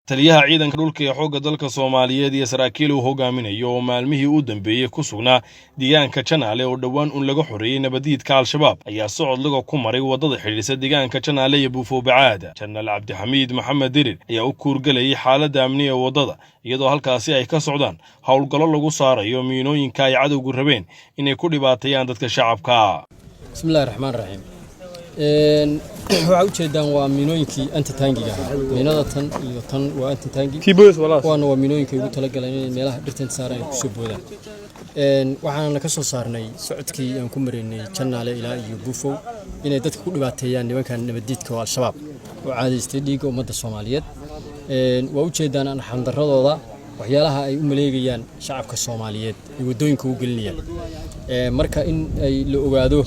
Taliyaha ciidanka dhulka ee xoogga dalka Soomaaliyeed iyo saraakiil uu hogaaminayo oo maalmihii u dambeeyey ku sugnaa deegaanka Janaale oo dhowaan un laga xoreeyey nabadiidka Al-Shabaab ayaa socod laga ku maray waddada xidhiidhsa deegaanka Janaale iyo Buufoobacaad. Jenaraal Cabdixamiid Maxamed Dirir ayaa u kuurgelayay xaaladda amni ee waddada, iyadoo halkaasi ay ka socdaan howlgallo lagu saarayo miinooyinka ay cadowgu rabeen inay ku dhibaateeyaan dadka shacabka. Bismillahi raxmaan raxiim. Waxaa ujeedaan waa miinooyinkii anti-tankiga ahaa. Miinada tan iyo tan waa anti-tank, kuwaana waa miinooyinka ugu talagaleen inay meelaha dhirta saaran ay kusoo boodaan. Waxaana ka soo saarnay socodkii aan ku maraynay Jannaale ilaa iyo Buufow inay dadka ku dhibaateeyaan nimankan nabadiidka oo Al-Shabaab oo caadaystay dhiigga ummadda Soomaaliyeed. Waa ujeedaan arxandaradooda, waxyaalaha ay u maleegayaan shacabka Soomaaliyeed ay waddooyinka u gelinayaan. Marka in ay la ogaado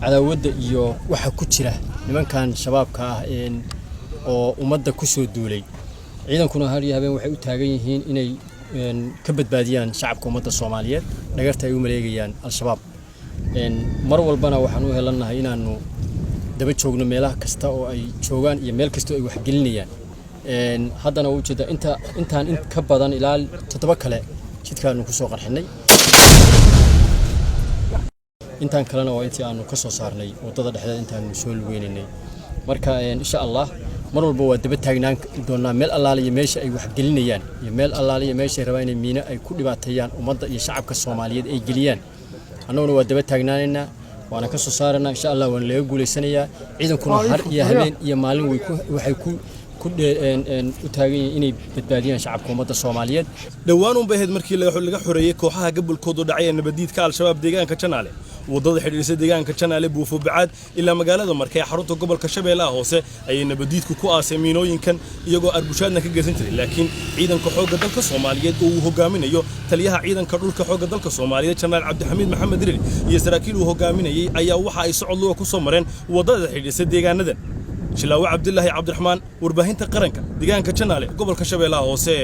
cadaawadda iyo waxa ku jira nimankan Shabaabka ah oo ummadda ku soo duulay. Ciidankuna har iyo habeen waxay u taagan yihiin inay ka badbaadiyaan shacabka ummadda Soomaaliyeed dhagarta ay u maleegayaan Al-Shabaab. Mar walbana waxaan u helannahay inaanu daba joogno meelaha kasta oo ay joogaan iyo meel kasta oo ay waxgelinayaan. Haddana waa ujeedaa inta intaan in ka badan ilaa toddoba kale jidkaanu kusoo qarxinay. Intaan kalena waa intii aanu ka soo saarnay waddada dhexdeeda intaanu soo lugeynaynay. Marka insha Allah mar walba waa daba taagnaan doonaa meel allaale iyo meesha ay waxgelinayaan iyo meel allaale iyo meesha ay rabaan inay miino ay ku dhibaateeyaan ummadda iyo shacabka Soomaaliyeed ay geliyaan. Annaguna waa daba taagnaanaynaa, waana ka soo saaraynaa insha Allah, waana laga guulaysanayaa. Ciidankuna har iyo habeen iyo maalin way ku waxay ku u taagan yihiin inay badbaadiyaan shacabka ummadda Soomaaliyeed. Dhowaan unbay ahayd markii laga xoreeyey kooxaha gobolkoodu dhacay ee nabadiidka Al-Shabaab deegaanka Janaale. Waddada xidhiidhisa deegaanka Janaale, Buufo Bacaad ilaa magaalada Marka ee xarunta gobolka Shabeellaha Hoose ayay nabadiidku ku aasay miinooyinkan, iyagoo arbushaadna ka geysan jiray. Laakiin ciidanka xoogga dalka Soomaaliyeed oo uu hogaaminayo taliyaha ciidanka dhulka xoogga dalka Soomaaliyeed, Jenaraal Cabdixamiid Maxamed Dirir, iyo saraakiil uu hogaaminayey ayaa waxa ay socod luga ku soo mareen waddada xidhiidhisa deegaanadan. Shilaawe Cabdilaahi Cabdiraxmaan, Warbaahinta Qaranka, deegaanka Janaale, gobolka Shabeellaha Hoose.